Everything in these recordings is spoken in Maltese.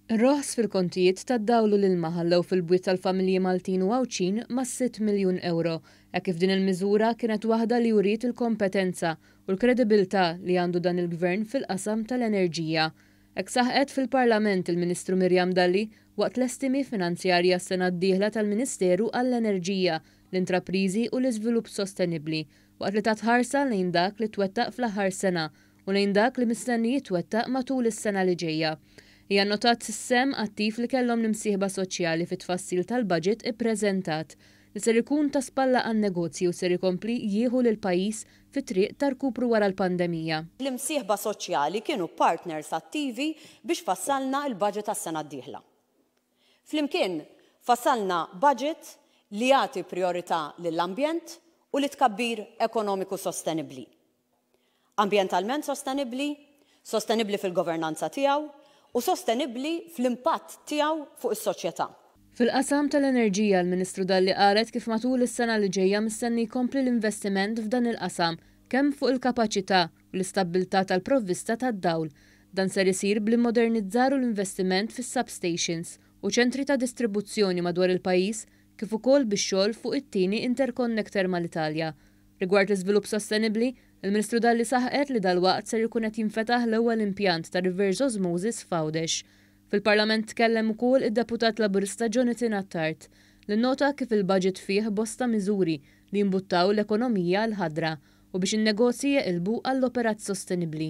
Roħs fil-kontijiet tad-dawl u l-ilma ħallew fil-bwiet tal-familji Maltin u Għawdxin mas-sitt miljun ewro, hekk kif din il-miżura kienet waħda li uriet il-kompetenza u l-kredibilità li għandu dan il-Gvern fil-qasam tal-enerġija. Hekk saħqet fil-Parlament il-Ministru Miriam Dalli waqt l-estimi finanzjarji għas-sena d-dieħla tal-Ministeru għall-Enerġija, l-Intrapriżi u l-Iżvilupp Sostenibbli waqt li tat ħarsa lejn dak li twettaq fl-aħħar sena u lejn dak li mistenni jitwettaq matul is-sena li ġejja. Hija nnotat is-sehem attiv li kellhom l-imsieħba soċjali fit-tfassil tal-budget ippreżentat, li ser ikun ta' spalla għan-negozji u ser ikompli jieħu lill-pajjiż fit-triq ta' rkupru wara l-pandemija. L-imsieħba soċjali kienu partners attivi biex fassalna l-budget għas-sena d-dieħla. Flimkien fassalna budget li jagħti prijorità lill-ambjent u lit-tkabbir ekonomiku sostenibbli. Ambjentalment sostenibbli, sostenibbli fil-governanza tiegħu u sostenibbli fl-impatt tiegħu fuq is-soċjetà. Fil-qasam tal-enerġija, l-Ministru Dalli qalet kif matul is-sena li ġejja mistenni jkompli l-investiment f'dan il-qasam, kemm fuq il-kapaċità u l-istabbiltà tal-provvista tad-dawl. Dan ser isir bl-immodernizzar u l-investiment fis-substations u ċentri ta' distribuzzjoni madwar il-pajjiż kif ukoll bix-xogħol fuq it-tieni interconnector mal-Italja. Rigward l-iżvilupp sostenibbli, il-Ministru Dalli saħqet li dalwaqt ser ikun qed jinfetaħ l-ewwel impjant ta' reverse osmosis f'Għawdex. Fil-Parlament tkellem ukoll id-Deputat Laburista Jonathan Attard, li nnota kif il-budget fih bosta miżuri li jimbuttaw l-ekonomija l-ħadra u biex in-negozji jeqilbu għall-operat sostenibbli.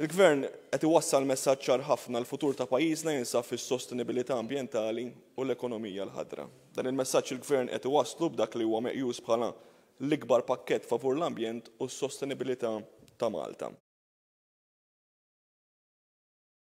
Il-Gvern qed iwassal messaġġ ċar ħafna, l-futur ta' pajjiżna jinsab fis-sostenibilità ambjentali u l-ekonomija l-ħadra. Dan il-messaġġ il-Gvern qed iwasslu b'dak li huwa meqjus bħala l-ikbar pakkett favur l-ambjent u s-sostenibilità ta' Malta.